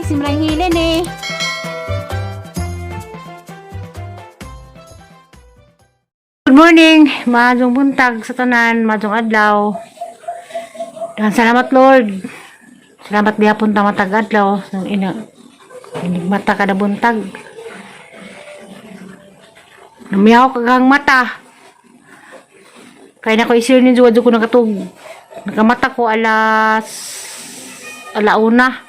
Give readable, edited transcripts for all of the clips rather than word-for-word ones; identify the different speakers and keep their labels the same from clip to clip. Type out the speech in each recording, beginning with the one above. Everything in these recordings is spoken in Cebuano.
Speaker 1: Simran Hilene.
Speaker 2: Good morning, maadong buntag sa tanan, maadong adlaw. Daghang salamat, Lord. Salamat gihapon ta matag adlaw ng ina. Inig mata kada buntag. Namiyaw kagang mata. Kaya na ko isir ni juwa ko nakatug. Nakamata ko alas alauna.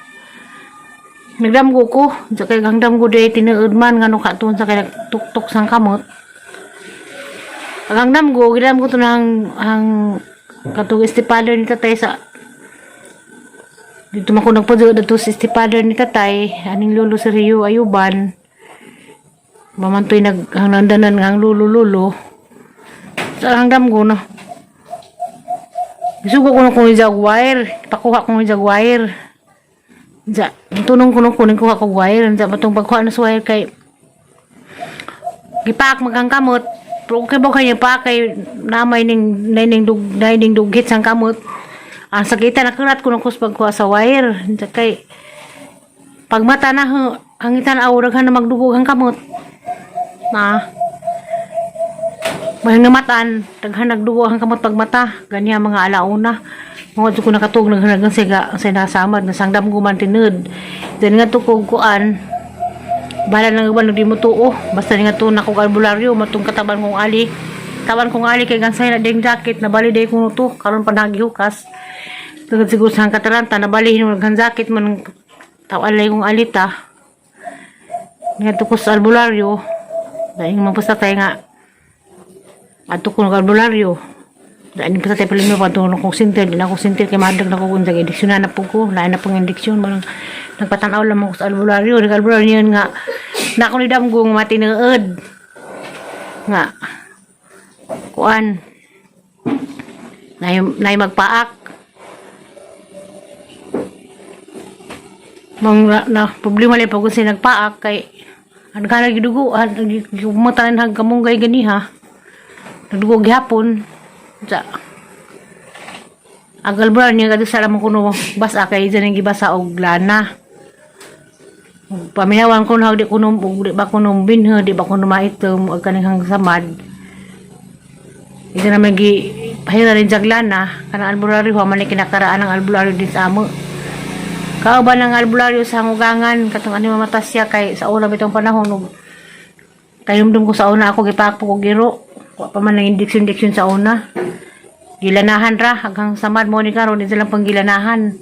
Speaker 2: Nagdamgo ko. Sa kay gang damgo day tinuod man ngano ka tuon sa kay nagtuktok sang kamot. Ang damgo, gidam ko to ng ang katong stepfather ni tatay sa dito man ko nagpadyo dito sa stepfather ni tatay, aning lolo sa Rio Ayuban. Mamantoy nag ang nandanan nga ang lulo-lulo. Sa ang damgo no. Gisugo ko na kung jag wire, pakuha ko ng jag wire. Ja, tunong ko nung kunin kuha ko wire, ja patong pagkuha na sa wire kay gipaak magang kamot. Pero okay ba kayo pa kay namay ning ning dug ning dughit sang kamot. Ang sakita na kurat ko nung kus pagkuha sa wire. Unsa kay pag mata na ho, ang itan aw daghan na magdugog ang kamot. Na. May namatan, daghan nagdugo ang kamot pag mata. Ganyan mga alauna. Mga ko nakatug naghanag siga sa nasamad na sangdam guman tinud. Then nga to kog kuan, bahala nang uban di mo tuo basta nga to nako albularyo matong kataban kong ali taban kong ali kay gansay na ding jacket nabali day kuno to karon pa nagihukas tungod siguro sa kataranta nabali hinung gan jacket man tawalay kong alita nga to ko sa albularyo dahil mapusta tayo nga adto ko ng albularyo dahil pa sa tayo palimo pa kong sinter di na ako sinter kay madag na ko kung sa indiksyon na po ko lain na pong indiksyon malang nagpatanaw lang ako sa albularyo nag albularyo yun nga na ako ni damgo nga matinuod nga kuan nay nay magpaak mang na, na problema lang pag siya nagpaak kay ang kana gidugo matanan hag kamunggay ganiha nagdugo gihapon sa agal bra niya kadto sa lamang kuno basa kay dyan ang gibasa og lana. Paminawan ko na di kuno og di ba kuno binhe di ba kuno maitom og kaning hang samad ito naman gi pahira rin jag lana kanang albularyo wa man ni kinakaraan ang albularyo din sa amo kauban ang albularyo sa hangugangan katong ani mamatas siya kay sa una bitong panahon og kayumdum ko sa una ako gipakpo ko giro wa pa man ang indiksyon-indiksyon sa una. Gilanahan ra hanggang samad mo ni karon di silang panggilanahan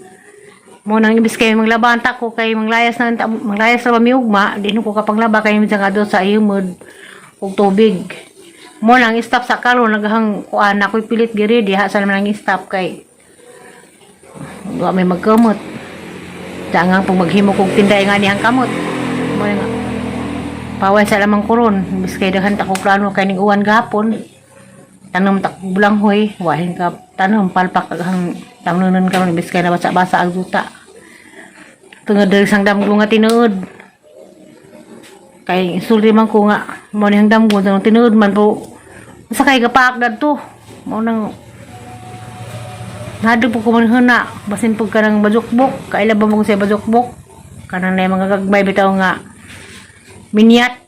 Speaker 2: mo nang imbis kay manglaban ta ko kay manglayas na manglayas ra ba mi ugma di ko kapanglaba kay minsan nga sa humod og tubig mo nang stop sa karon naghang kuan ako'y pilit giri diha sa naman ang stop kay wa may magkamot dangang pag maghimo kog tinday nga niyang kamot mo nang paway sa lamang koron imbis kay daghan ta ko plano kay ning uwan gahapon tanom tak bulanghoy wahin ka tanom palpak aghang tamnonon karon imbis kay nabasa-basa ang duta tungod diri sang damgo nga tinuod kay insulti man ko nga mo ni ang damgo nga tinuod man po sa kay gapaak dadto mo nang nado po ko man huna basin pag kanang bajukbok kaila ba mo sa bajukbok kanang na mga gagmay bitaw nga minyat.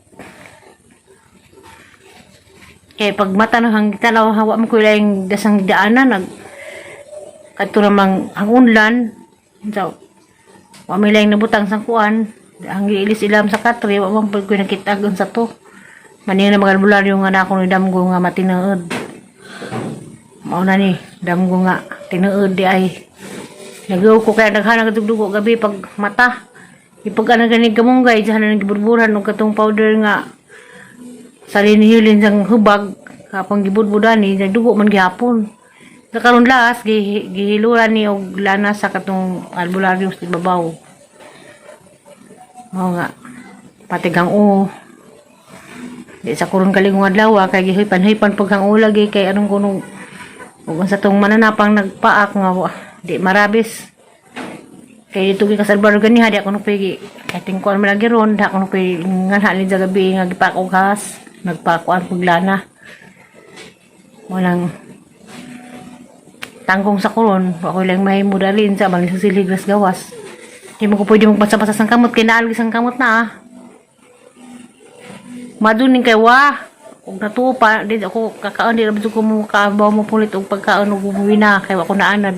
Speaker 2: Kay pag mata na hang tanaw hawa mo ko yung dasang daanan nag kadto namang ang unlan so wa may laing nabutang sang kuan ang giilis ilam sa katre wa man pud ko nakita sa to maniyo na mga albularyo nga na ako ni damgo nga matinuod mao na ni damgo nga tinuod di ay nagaw ko kaya naghanag dugdugo gabi pag mata ipag ana gani kamunggay diyan na giburburan og katong powder nga sa linihilin sang hubag kapang gibudbudan ni dugo man gihapon sa karon las gihiluran ni og lana sa katong albularyo sa ibabaw mao nga patigang o di sa kuron kaligong adlaw kay gihipan-hipan pag ang ulagi kay anong kuno ug sa tong mananapang nagpaak nga di marabis kay dito gi kasalbar ganiha di ako no pigi kay tingkuan man lagi ron di ako no pigi nga ni sa gabi nga gipak og has nagpakuan pug lana mo nang tanggong sa kuron ako lang mahimo dalin sa maling sa siligras gawas. Di mo ko pwede magbasa-basa sang kamot kay naalgi sang kamot na ah. Maduning kay wa. Ug natuo pa di ako kakaon, di ra ko mo kaabaw mo pulit og pagkaon og umuwi na kay wa ko naanad.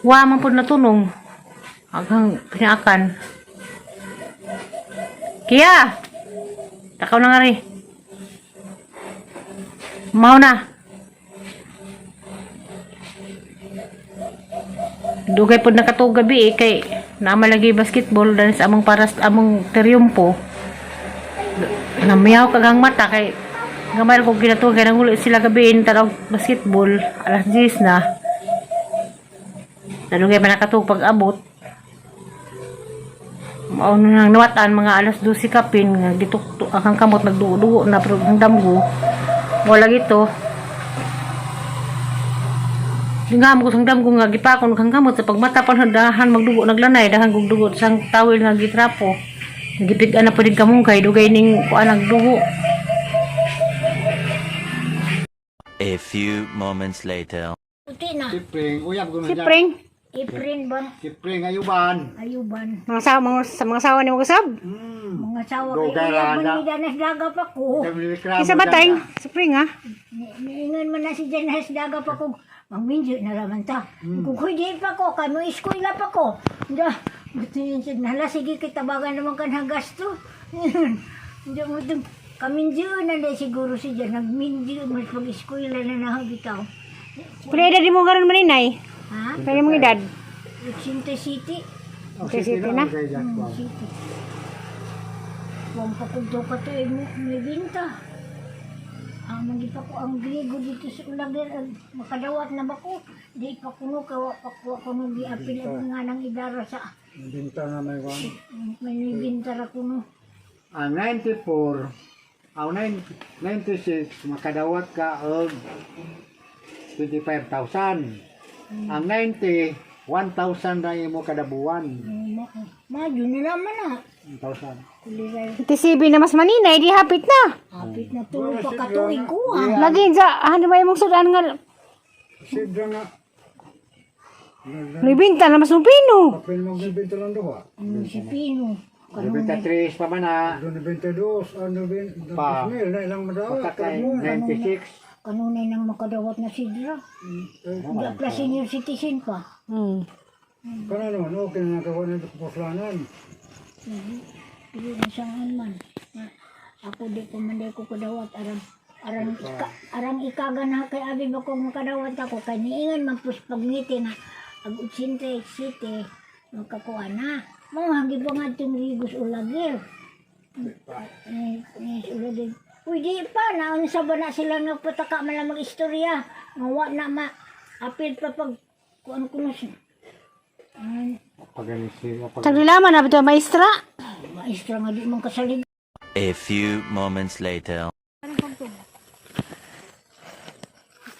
Speaker 2: Wa man pud natunong. Aghang pinaakan. Kiya! Takaw na nga rin. Mao na. Dugay pod nakatuog gabi eh, kay naamalagi basketball dahil sa among paras among triumpo. Namiyaw kagang mata kay gamay ko ginatuog kay nanguli sila gabi tanaw basketball alas 10 na. Dugay pa nakatuog pag abot. Mao na nang nawatan mga alas 12 kapin nga gitukto ang kamot nagdugo-dugo na pero ang damgo wala gito. Nga mo sang damgo nga gipakon kang kamot sa pagmata pa dahan magdugo naglanay dahan kog dugo sang tawil nga gitrapo. Gipig-an na pud kamong kay dugay ning kuan nagdugo.
Speaker 1: A few moments later.
Speaker 3: Puti na.
Speaker 4: Si Pring, uyab ko na
Speaker 2: Si
Speaker 4: dyan.
Speaker 2: Pring,
Speaker 3: Iprin ba?
Speaker 4: Si Pring ayuban.
Speaker 3: Ayuban.
Speaker 2: mga sawa mga, sa mga sawa ni mo kusab.
Speaker 3: Mga sawa kay
Speaker 4: Dugay
Speaker 3: uyaban
Speaker 4: ra na.
Speaker 3: ni Danas Daga pa ko.
Speaker 2: Isa ba tayong si Pring ah?
Speaker 3: Niingon man na si Danas Daga pa ko. Mangminjo na raman ta. Kung hindi pa ko, kay mo eskwela pa ko. Da, buti yun siya. Hala, sige, kitabagan naman kan hagasto. Hindi mo itong kaminjo na na siguro si Jan. Nagminjo, mas pag-eskwela na nahabitaw.
Speaker 2: Pila edad mo karon maninay?
Speaker 3: Ha?
Speaker 2: Pila mong edad?
Speaker 3: Vicente City.
Speaker 2: City na.
Speaker 3: City. Huwag pa kong ka to eh, may binta. Ang magi pa ko ang Griego dito sa Ulager, ang makadawat na ba ko? Di pa kuno, kawa pa ko ako nung giapil ang nga ng idara sa
Speaker 4: Binta na may wan.
Speaker 3: may binta ra kuno.
Speaker 4: Ang 94, ang 96, makadawat ka og 25,000. Ang 90, 1,000 na imo kada buwan.
Speaker 3: Madyo na naman na.
Speaker 4: 1,000.
Speaker 3: Kuliray,
Speaker 2: TCB na mas maninay, di hapit na.
Speaker 3: hapit na tulo pa katuig ko ah.
Speaker 2: Lagi sa ano ba imong sudan nga
Speaker 4: Sidra nga.
Speaker 2: nibinta na mas mupino.
Speaker 4: Papel mo binta lang duha.
Speaker 3: Si Pino.
Speaker 4: 93 pa man na.
Speaker 5: 22, ano
Speaker 4: Pa.
Speaker 5: mil na ilang madawat.
Speaker 4: Pagka 96.
Speaker 3: Kanunay nang makadawat na sidra. Hindi plus senior citizen pa.
Speaker 5: Kana naman, okay na nakakuha na puslanan.
Speaker 3: Pero nasaan man. Na, ako di ko man di ko kadawat arang arang ika, arang ikagan na kay abi ba kung makadawat ako kay niingon man pus pagngiti nga ag 86 city makakuha na. Mo hagi pa nga itong Rigos Ulagir. Eh, eh, Ulagir. Uy, di pa, naunsa ba na sila nagpataka man lang mag-istorya. Nga wa na ma, apil pa pag, kuan ko na siya. Ay,
Speaker 4: Pag-alisi.
Speaker 2: Tagdilaman na bitaw maestra.
Speaker 3: maestra nga di man kasalig.
Speaker 1: A few moments later.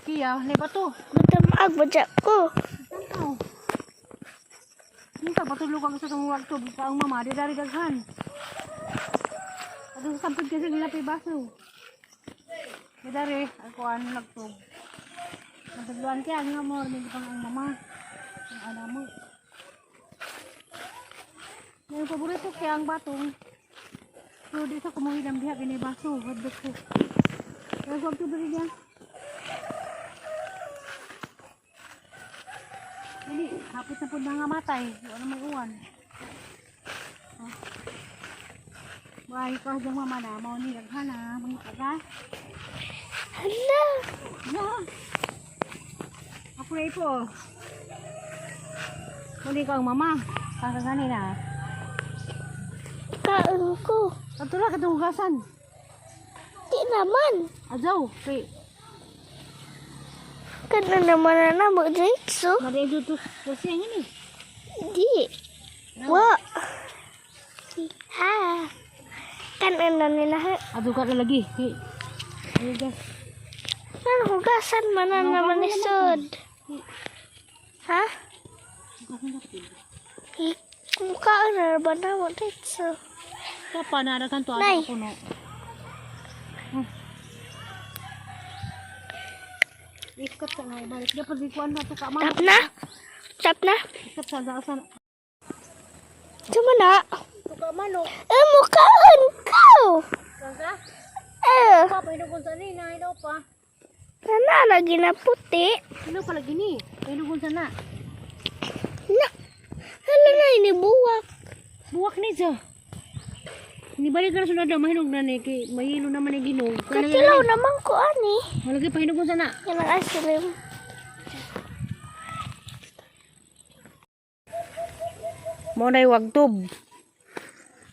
Speaker 2: Kiya, liba to.
Speaker 6: Matamag ba dya ko?
Speaker 2: Minta patulog ang sa tungwag to pa ang mama di dari daghan. Ato sa sampid kasi nila pay baso. Di dari ako ano nagtug. Natagluan kaya nga mo rin pang ang mama. Ang ana mo. Yung paborito kaya ang batong. So di sa kumuhi ng biha kini baso, hadlok ko. Kaya ko diri niya. Dili, hapit na po na nga matay. Wala may uwan. Oh. Bye, ikaw diyang mama na. Mao ni daghana, mga taga.
Speaker 6: Hala!
Speaker 2: Na. Ako na ipo. Muli ka ang mama. Kakagani na.
Speaker 6: Kaon ko.
Speaker 2: Ato na katong hugasan.
Speaker 6: Di naman.
Speaker 2: Ajaw, kay
Speaker 6: Kana naman na na magdiretso.
Speaker 2: Maredo to kasi ang ini.
Speaker 6: Di. Wa. Ha. Kana na nila.
Speaker 2: Ato ka na lagi. Kay Ayun guys.
Speaker 6: Ano hugasan man na naman isod? Ha? Mukhaan na ba na magdiretso?
Speaker 2: Kapa na daghan to
Speaker 6: Nay.
Speaker 2: ato kuno. Ikat sa nga ibalik. Dapat di kuan na to ka ma.
Speaker 6: Tap na? Tap na?
Speaker 2: Ikat sa sa.
Speaker 6: Tama na.
Speaker 2: Tuka manok.
Speaker 6: Eh, mukhaan ko.
Speaker 2: Kaka?
Speaker 6: Eh,
Speaker 2: Pa, pahinugon sa ni, na pa.
Speaker 6: sana lagi na puti.
Speaker 2: Ano pala gini? Pahinugon sa na.
Speaker 6: Na. Hala na, inibuwak.
Speaker 2: Buwak ni siya. Nibalik ka na sunod na mahinog na ni kay mahilo naman ni ginog.
Speaker 6: Katilaw naman ko, ani.
Speaker 2: Malagi pahinugon sa na.
Speaker 6: Yan ang ice cream.
Speaker 2: Mo na wagtob.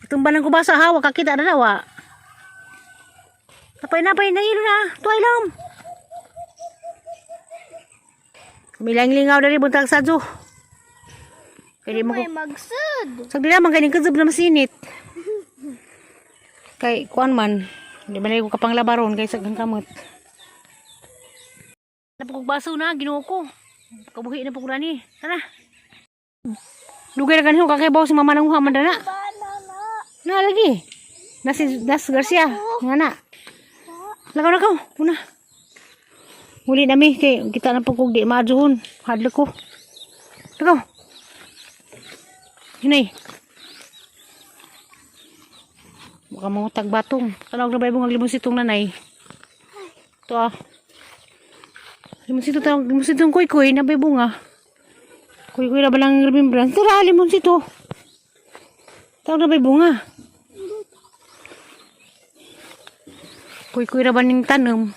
Speaker 2: Itong banang kubasa ha, wa kakita na daw. Napay napay nahilo na. Tuay lang. Milang lingaw dari buntag sadyo. Kaya mo ko
Speaker 6: May magsud.
Speaker 2: Sa di naman ganing kazab na masinit. Kay kuan man, di ba na ko kapang labaron kay sa kamot. Napukog baso na Ginoo ko. Kabuhi na po ko ni. Tara. Dugay na ganito kakaibaw si mama nanguha man dana.
Speaker 6: Banana.
Speaker 2: Na lagi. Nas Nas Garcia. Nga na. Lakaw na ka. Una. Muli nami kay kita na po kog di maadyohon. Hadlok ko. Lakaw. Hinay. Baka mga tagbatong. Tanawag na ba yung limonsitong nanay? Ito ah. Limonsito tawag. Limonsitong kuy-kuy na ba yung bunga? Kuy-kuy na ba lang remembrance? Tara, limonsito. Tawag na ba yung bunga? Kuy-kuy na ba ning tanom?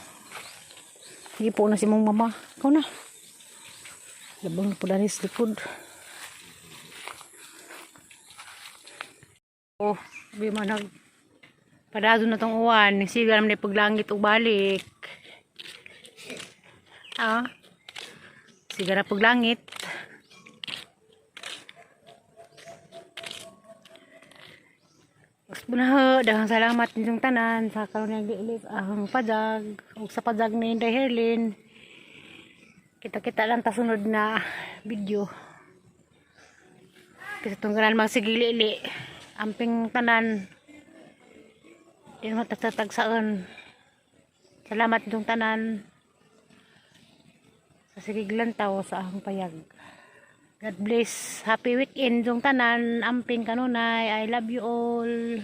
Speaker 2: Sige po na si mong mama. Ikaw na. Labang na po dali sa likod. Oh, di man nag padazo na tong uwan. Siga naman ni paglangit ug balik. Ah. Siga na paglangit. Mas daghang salamat ninyong tanan sa karon nga giilis ang padag ug sa padag ni Inday Herlin. Kita-kita lang ta sunod na video. Kasi itong ganan magsigilili. Amping tanan. Di naman tatatagsaan. Salamat itong tanan. Sa sigiglan tao sa ahong payag. God bless. Happy weekend itong tanan. Amping kanunay. I love you all.